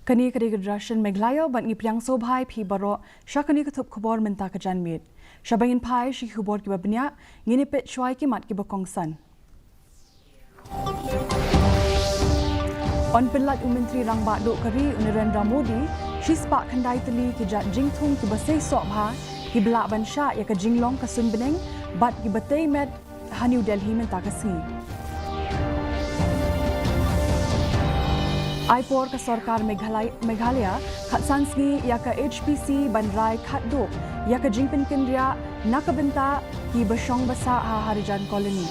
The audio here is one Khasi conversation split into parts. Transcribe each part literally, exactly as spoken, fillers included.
Kane ka dei ka Doorshan Meghalaya bad ngi pdiang sngewbha ïa phi baroh sha kane ka thup khubor mynta ka janmiet. Shaba ngin phai sha ki khubor kiba bniah, ngin ïa peit shuwa ïa ki mat kiba kongsan. Un pynlait u Myntri Rangbah Duh ka ri u Narendra Modi shispah khyndai tylli ki jait jingthung kiba seisoh bha kiba lah ban shah ïa ka jinglong ka suiñbneng bad kiba tei met ha New Delhi mynta ka sngi. Ai por ka sorkar Meghalay-, Meghalaya khatsan sngi ïa ka H P C ban rai khatduh ïa ka jingpynkynriah na ka bynta kiba shong ba sah ha Harijan Colony.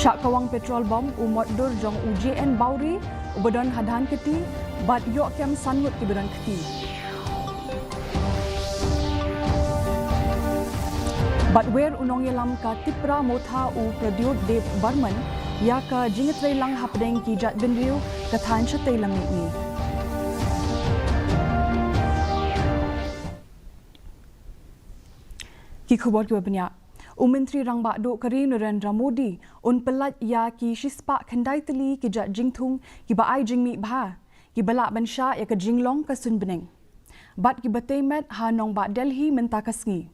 Shah kawang petrol bomb u mot dur jong u J N Bawri uba don ha Dhankheti bad ïoh kem san ngut kiba don kti. Bad wer u nongïalam ka Tipra Motha u Pradyot Debbarman ïa ka jingïatreilang hapdeng ki jait bynriew ka thaiñ shatei lam mihngi. Ki khubor kiba bniah. U Myntri Rangbah Duh ka ri Narendra Modi un pynlait ïa ki shispah khyndai tylli ki jait jingthung kiba ai jingmih bha kiba lah ban shah ïa ka jinglong ka suiñbneng bad kiba tei met ha nongbah Delhi mynta ka sngi.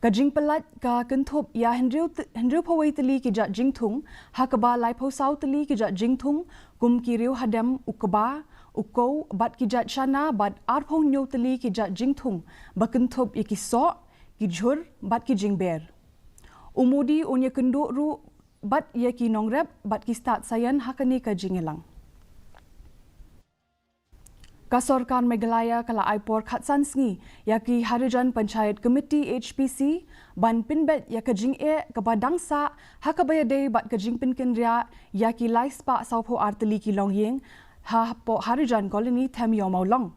Ka jingpynlait ka kynthup ïa hynriew t-, hynriewphew wei tylli ki jait jingthung, ha kaba laiphew saw tylli ki jait jingthung kum ki riew hadem, u kba, u kew bad ki jait shana bad arphew hynñiew tylli ki jait jingthung ba kynthup ïa ki soh, ki jhur bad ki jingber. U Modi un ïakynduh ruh bad ïa ki nongrep bad ki stad saian ha kane ka jingïalang. Ka sorkar Meghalaya ka la ai por khatsan sngi ïa ki Harijan Panchayat Committee, H P C, ban pynbeit ïa ka jingeh kaba dang sah ha kaba ïadei bad ka jingpynkynriah ïa ki laispah sawphew ar tylli ki longïing hapoh Harijan Colony, Them Ïew Mawlong.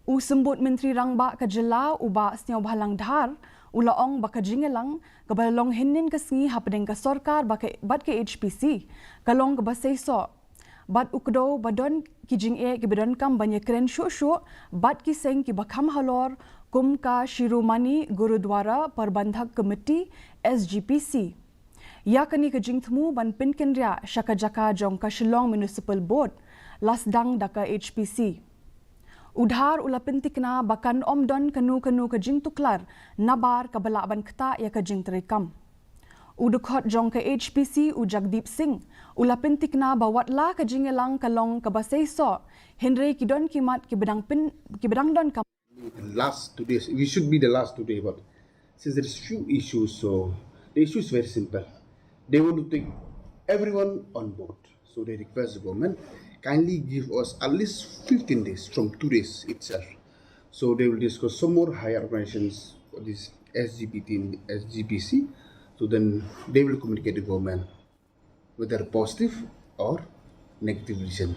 U Symbud Myntri Rangbah ka jylla u Bah Sniawbhalang Dhar u la ong ba ka jingïalang kaba la long hynnin ka sngi hapdeng ka sorkar bad ka, bad ka H P C ka long kaba seisoh. Bad u kdew ba don ki jingeh kiba donkam ban ïakren shuh shuh bad ki seng kiba kham halor kum ka Shiromani Gurudwara Prabandhak Committee, S G P C. Ïa kane ka jingthmu ban pynkynriah sha ka jaka jong ka Shillong Municipal Board la sdang da ka H P C. U Dhar u la pynthikna ba kan ym don kano kano ka jingtuklar nabar kaba lah ban ktah ïa ka jingtreikam. U dkhot jong ka H P C u Jagdeep Singh u la pynthikna ba watla ka jingïalang ka long kaba seisoh, hynrei ki don ki mat kiba dang pyn-, kiba dang donkam. The last two days, we should be the last today, but since there is few issues, so the issue is very simple. They want to take everyone on board. So they request the government, kindly give us at least fifteen days from today's itself. So they will discuss some more higher organizations for this S G P T and S G P C. So then they will communicate the government whether positive or negative reason.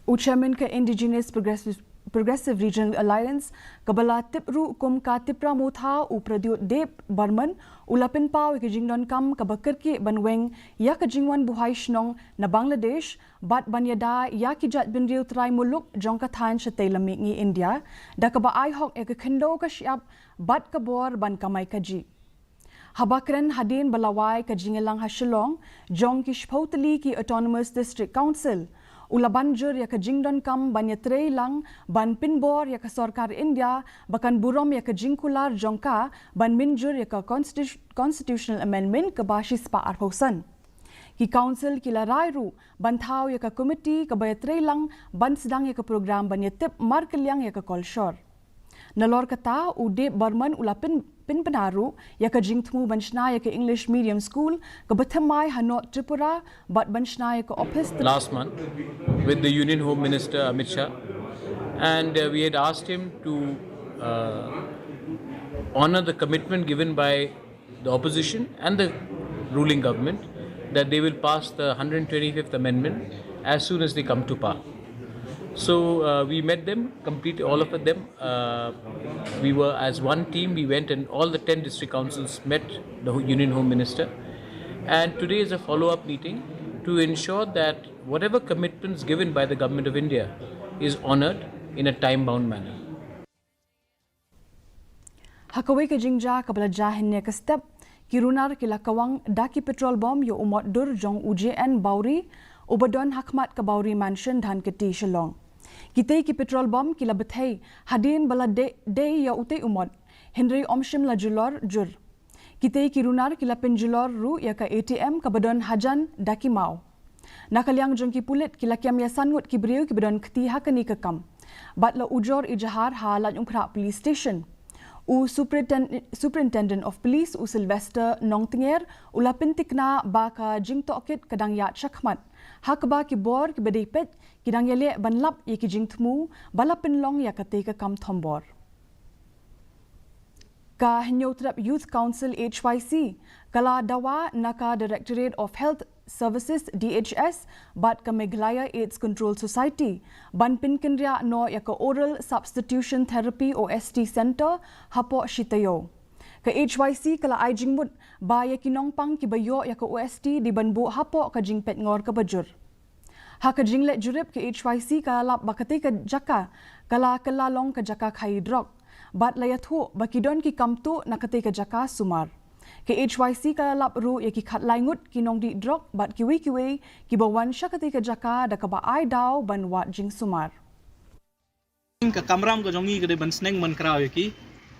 U Chairman ka Indigenous Progressive, Progressive Regional Alliance, kaba la tip ruh kum ka Tipra Motha, u Pradyot Debbarman, u la pynpaw ïa ka jingdonkam kaba kyrkieh ban weng ïa ka jingwan buhai shnong na Bangladesh bad ban ïada ïa ki jait bynriew trai muluk jong ka thaiñ shatei lam mihngi India, da kaba ai hok ïa ka khyndew ka shyiap bad ka bor ban kamai kajih. Haba kren hadien ba la wai ka jingïalang ha Shillong jong ki shiphew tylli ki Autonomous District Council, u la ban jur ïa ka jingdonkam ban ïatreilang ban pynbor ïa ka sorkar India ba kan burom ïa ka jingkular jong ka ban mynjur ïa ka constitu-, constitutional amendment kaba shispah arphew san. Ki council ki la rai ruh ban thaw ïa ka committee kaba ïatreilang ban sdang ïa ka program ban ïatip markylliang ïa ka kolshor. Nalor kata, u Debbarman u la pyn-, pynbna ruh ïa ka jingthmu ban shna ïa ka English Medium School kaba thymmai ha North Tripura bad ban shna ïa ka office last month with the Union Home Minister Amit Shah, and, uh, we had asked him to, uh, honor the commitment given by the opposition and the ruling government that they will pass the hundred twenty-fifth Amendment as soon as they come to power. So, uh, we met them, complete all of them. Uh, we were as one team, we went and all the ten district councils met the ho-, Union Home Minister. And today is a follow-up meeting to ensure that whatever commitments given by the Government of India is honored in a time-bound manner. Ha kawei ka jingjia kaba la jia hynne ka step, ki runar ki la kawang da ki petrol bomb ïa u mot dur jong u J N Bawri, uba don ha khmat ka Bowery Mansion, Dhankheti, Shillong. Kitei ki petrol bomb ki la bthei hadien ba la dei, dei ïa utei u mot, hynrei ym shym la julor jur. Kitei ki runar ki la pynjulor ruh ïa ka A T M kaba don hajan da ki maw. Na ka liang jong ki pulit, ki la kem ïa san ngut ki briew kiba don kti ha kane ka kam, bad la ujor ejahar ha Laitumkhrah Police Station. U Superintend-, Superintendent of Police, u Sylvester Nongtnger, u la pyntikna ba ka jingtohkit ka dang ïaid shakhmat, ha kaba ki bor kiba dei peit ki dang ïaleh ban lap ïa ki jingthmu ba la pynlong ïa katei ka kam thombor. Ka Hynñiewtrep Youth Council, H Y C, ka la dawa na ka Directorate of Health Services, D H S, bad ka Meghalaya AIDS Control Society ban pynkynriah noh ïa ka Oral Substitution Therapy, O S T, Center hapoh Shi Taïew. Ka H Y C ka la ai jingmut ba ïa ki nongpang kiba ïoh ïa ka O S T dei ban buh hapoh ka jingpeitngor kaba jur. Ha ka jingleit jurip, ka H Y C ka la lap ba katei ka jaka ka la kylla long ka jaka khaïi drok, bad la ïathuh ba ki don ki kam tuh na katei ka jaka sumar. Ka H Y C ka la lap ruh ïa ki khatlai ngut ki nongdih drok bad kiwei kiwei kiba wan sha katei ka jaka da kaba ai daw ban wad jingsumar. Ka kamram ka jong ngi ka dei ban sneng ban kraw ïa ki.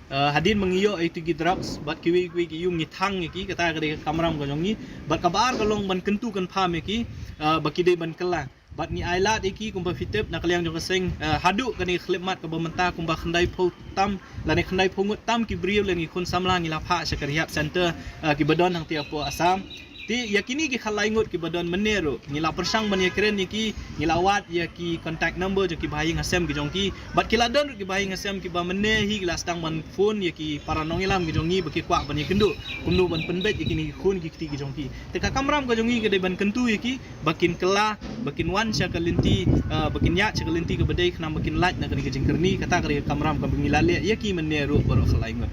Eh, hadien ba ngi ïoh ïa ki drugs bad kiwei kiwei ki ïum, ngi thang ïa ki, kata ka dei ka kamram ka jong ngi. Bad kaba ar ka long ban kyntu kynpham ïa ki, eh, ba ki dei ban kylla. Bad ngi ai lad ïa ki, kumba phi tip, na ka liang jong ka seng, eh, haduh kane ka khyllipmat kaba mynta, kumba khyndai phew tam lane khyndai phew ngut tam ki briew lane ki khun samla ngi la phah sha ka rehab center, eh, kiba don hangtei hapoh Assam. Te ïa kine ki khatlai ngut kiba don mynne ruh, ngi la pyrshang ban ïakren ïa ki, ngi la wad ïa ki contact number jong ki bahaïing hasem ki jong ki, bad ki la don ruh ki bahaïing hasem kiba mynne hi ki la sdang ban phone ïa ki para nongïalam ki jong ngi ba ki kwah ban ïakynduh kumno ban pynbeit ïa kine ki khun ki kti ki jong ki. Te ka kamram ka jong ngi ka dei ban kyntu ïa ki ba kin kylla, ba kin wan sha ka lynti, ah, ba kin ïaid sha ka lynti kaba dei khnang ba kin lait na kane ka jingkyrni. Kata ka dei ka kamram kaba ngi la leh ïa ki mynne ruh baroh khatlai ngut.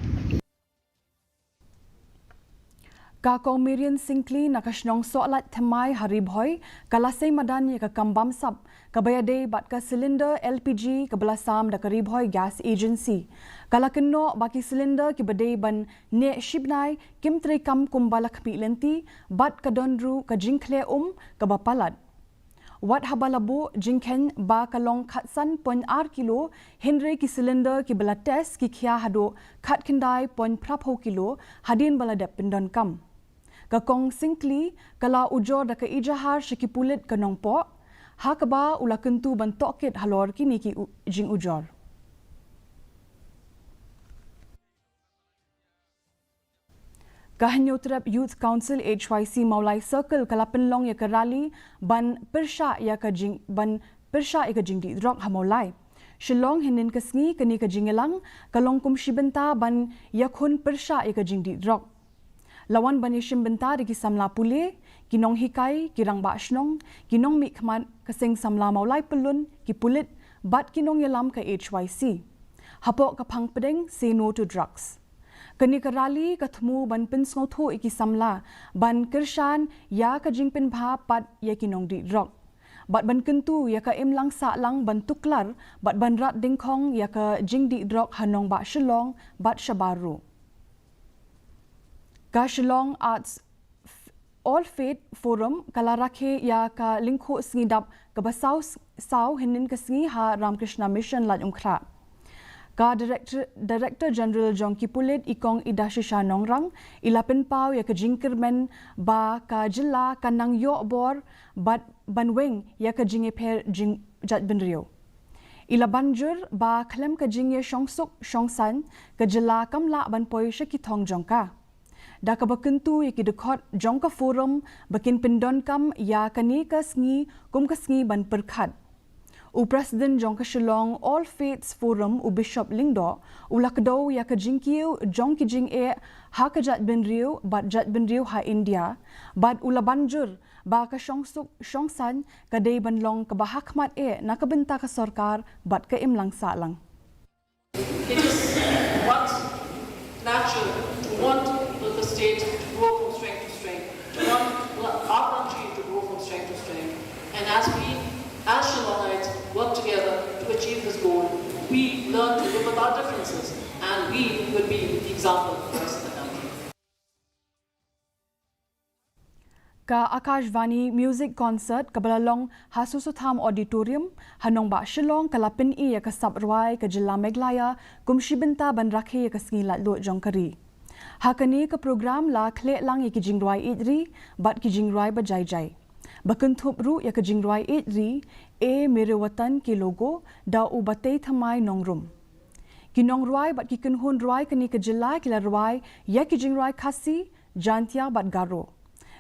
Ka Kong Marian Syngkli na ka shnong Sohlait Thymmai ha Ri Bhoi ka la sei madan ïa ka kam bamsap kaba ïadei bad ka cylinder L P G kaba la sam da ka Ri Bhoi Gas Agency. Ka la kynnoh ba ki cylinder kiba dei ban neh shibnai kim treikam kumba la khmih lynti, bad ka don ruh ka jingkhleh um kaba palat. Wat haba la buh jingkheiñ ba ka long khatsan point ar kilo, hynrei ki cylinder kiba la test ki khia haduh khatkhyndai point phra phew kilo hadien ba la dep pyndonkam. Ka Kong Syngkli ka la ujor da ka ejahar sha ki pulit ka Nongpoh, ha kaba u la kyntu ban tohkit halor kine ki u-, jingujor. Ka Hynñiewtrep Youth Council, H Y C, Mawlai Circle ka la pynlong ïa ka rally ban pyrshah ïa ka jing, ban pyrshah ïa ka jingdih drok ha Mawlai. Shillong, hynnin ka sngi, kane ka jingïalang ka long kum shi bynta ban ïakhun pyrshah ïa ka jingdih drok. La wan ban ïashim bynta da ki samla pule, ki nonghikai, ki rangbah shnong, ki nongmihkhmat, ka seng samla Mawlai Pyllun, ki pulit, bad ki nongïalam ka H Y C. Hapoh ka phang pdeng Say No to Drugs. Kane ka rally ka thmu ban pynsngewthuh ïa ki samla ban kyrshan ïa ka jingpynbha pat ïa ki nongdih drok, bad ban kyntu ïa ka imlang sahlang ban tuklar bad ban rat dyngkhong ïa ka jingdih drok ha nongbah Shillong bad shabar ruh. Ka Shillong Arts All Faith Forum ka la rakhe ïa ka lyngkhuh sngi dap kaba saw, saw hynnin ka sngi ha Ramakrishna Mission Laitumkhrah. Ka Director, Director General jong ki pulit, i Kong Idashisha Nongrang, i la pynpaw ïa ka jingkyrmen ba ka jylla kan nang ïoh bor bad ban weng ïa ka jingïapher jing, jaitbynriew. I la ban jur ba khlem ka jingïashongsuk shongsaiñ, ka jylla kam lah ban poi sha ki thong jong ka. Da kaba kyntu ïa ki dkhot jong ka forum ba kin pyndonkam ïa kane ka sngi kum ka sngi ban pyrkhat. U President jong ka Shillong All Faiths Forum, u Bishop Lyngdoh, u la kdew ïa ka jingkiew jong ki jingeh ha ka jaitbynriew bad jaitbynriew ha India, bad u la ban jur ba ka shongsuk shongsaiñ ka dei ban long kaba ha khmat eh na ka bynta ka sorkar bad ka imlang sahlang. It is but natural to want the state to grow from strength to strength, to want our country to grow from strength to strength. And as we, as Shillongites, work together to achieve this goal, we learn to live with our differences, and we will be the example for the rest of the country. Ka Akashvani Music Concert kaba la long ha Sosotham Auditorium ha nongbah Shillong ka la pyni ïa ka sap rwai ka jylla Meghalaya kum shi bynta ban rakhe ïa ka sngi laitluid jong ka ri. Ha kane ka program la khleh lang ïa ki jingrwai ïeid ri bad ki jingrwai ba jai jai. Ba kynthup ruh ïa ka jingrwai ïeid ri E Mere Watan Ke Logo da u Batei Thymmai Nongrum. Ki nongrwai bad ki kynhun rwai kane ka jylla ki la rwai ïa ki jingrwai Khasi, Jaintia bad Garo.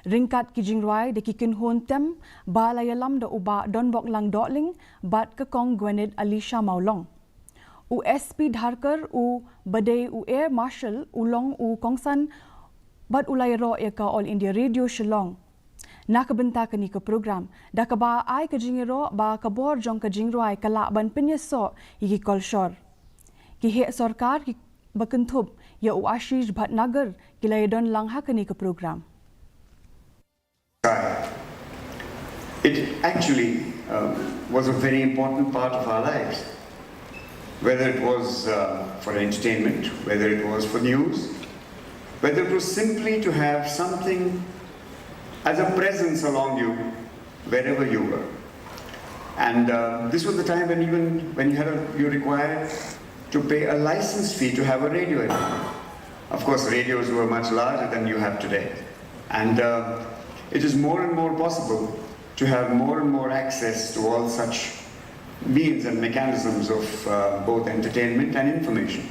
Ryngkat ki jingrwai da ki kynhun tem ba la ïalam da u Bah Donboklang Dohling bad ka Kong Gwened Alisha Mawlong. U S P Dharkar u ba dei u Air Marshal u long u kongsan bad u la ïaroh ïa ka All India Radio Shillong na ka bynta kane ka program, da kaba ai ka jingïaroh ba ka bor jong ka jingrwai ka lah ban pynïasoh ïa ki kolshor. Ki heh sorkar ki ba kynthup ïa u Ashish Bhatnagar ki la ïadon lang ha kane ka program. It actually um, was a very important part of our lives, whether it was uh, for entertainment, whether it was for news, whether it was simply to have something as a presence along you wherever you were. And uh, this was the time when even when you had a, you required to pay a license fee to have a radio at home. Of course, radios were much larger than you have today. And uh, it is more and more possible to have more and more access to all such means and mechanisms of uh, both entertainment and information.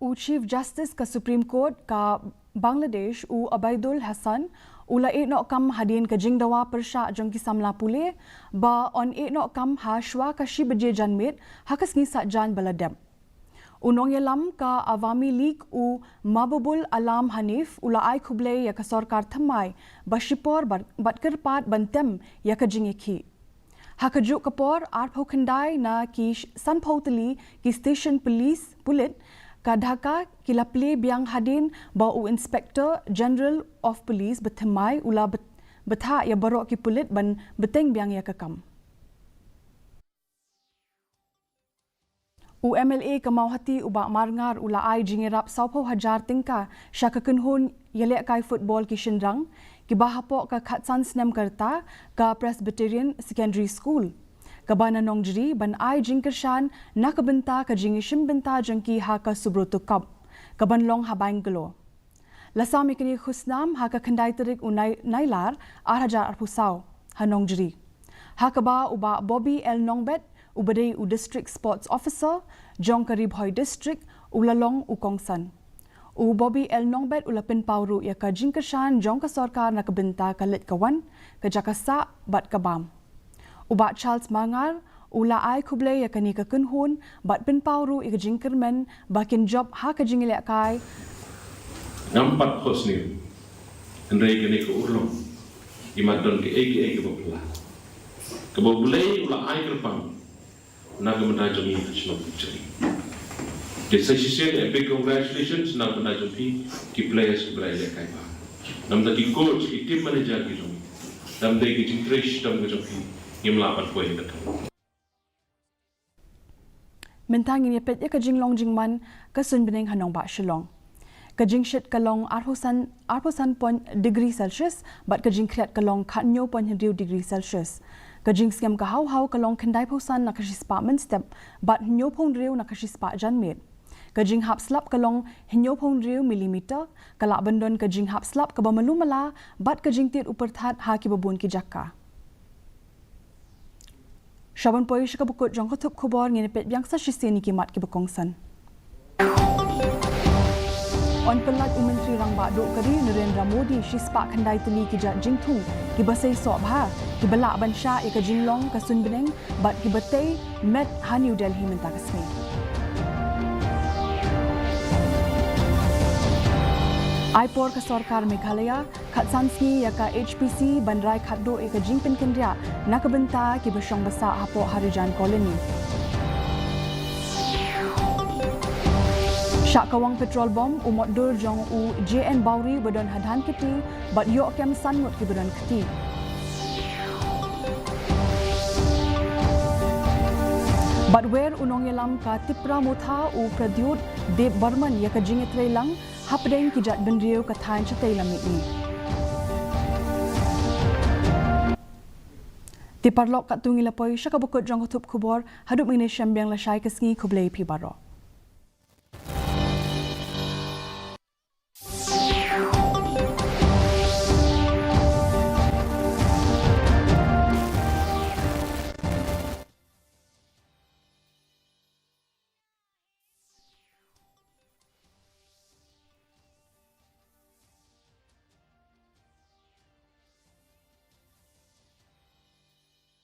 U Chief Justice ka Supreme Court ka Bangladesh u Obaidul Hassan u la ïehnoh kam hadien ka jingdawa pyrshah jong ki samla pule ba yn ïehnoh kam ha shuwa ka shi baje janmiet ha ka sngi Saitjaiñ ba la dep. U nongïalam ka Awami League u Mahbubul Alam Hanif u la ai khublei ïa ka sorkar thymmai ba shipor bad kyrpad ban tem ïa ka jingïakhih. Ha kajuh ka por, arphew khyndai na ki sanphew tylli ki station police pulit ka Dhaka ki la plie biang hadien ba u Inspector General of Police ba thymmai u la bthah ïa baroh ki pulit ban bteng biang ïa ka kam. U MLA ka Mawhati u Bah Marngar u la ai jingïarap sawphew hajar tyngka sha ka kynhun ïalehkai football ki shynrang kiba hapoh ka khatsan snem ka rta ka Presbyterian Secondary School kaba na Nongjri ban ai jingkyrshan na ka bynta ka jingïashim bynta jong ki ha ka Subroto Cup kaban long ha Bangalore. La sam ïa kane ka khusnam ha ka khyndai tarik u Nailar ar hajar arphew saw ha Nongjri, ha kaba u Bah Bobby L Nongbet uba dei u District Sports Officer jong ka Ri Bhoi District u la long u kongsan. U Bobby L Nongbet u la pynpaw ruh ïa ka jingkyrshan jong ka sorkar na ka bynta ka leit ka wan, ka jaka sah bad ka bam. U Bah Charles Marngar u la ai khublei ïa kane ka kynhun bad pynpaw ruh ïa ka jingkyrmen ba kin jop ha ka jingïalehkai. Ngam pat khohsniew, hynrei kane ka urlong i mat don kiei kiei kaba phylla kaba U Blei u la ai kyrpang na ka bynta jong ngi ha shnong Nongjri. Te sa shisien a big congratulations na ka bynta jong phi ki players kiba la ïalehkai bha. Namar ki coach, ki team manager ki jong ngi, namar ki jingtrei shitom ki jong phi, ngim lah ban poi ha ka thong. Mynta ngin ïa peit ïa ka jinglong jingman ka suiñ bneng ha nongbah Shillong. Ka jingshit ka long arphew san point degree Celsius bad ka jingkhriat ka long khathynñiew point hynriew degree Celsius. Ka jingsngem ka haw haw ka long khyndaiphew san na ka shispah mynstep bad hynñiewphew hynriew na ka shispah janmiet. Ka jinghap slap ka long hynñiewphew hynriew millimeter, ka lah ban don ka jinghap slap kaba malu mala bad ka jingtied u pyrthat ha kiba bun ki jaka. Sha ban poi sha kaba kut jong ka thup khubor ngin ïa peit biang sa shisien ïa ki mat kiba kongsan. Yn pyllait u Myntri Rangbah Duh ka ri Narendra Modi shispah khyndai tylli ki jait jingthung kiba seisoh bha kiba lah ban shah ïa ka jinglong ka suiñ bneng bad kiba tei met ha New Delhi mynta ka sngi. Ai por ka sorkar Meghalaya khatsan sngi ïa ka H P C ban rai khatduh ïa ka jingpynkynriah na ka bynta kiba shong ba sah hapoh Harijan Colony. Shah kawang petrol bomb u motdur jong u J N Bawri ba don ha Dhankheti bad ïoh kem san ngut kiba don kti. Bad wer u nongïalam ka Tipra Motha u Pradyot Debbarman ïa ka jingïatreilang Hapdeng ki jait bynriew ka thaiñ shatei lam mihngi. Te paralok, katto ngi la poi sha kaba kut jong ka thup khubor. Haduh mynne, shem biang lashai ka sngi, khublei phi baroh.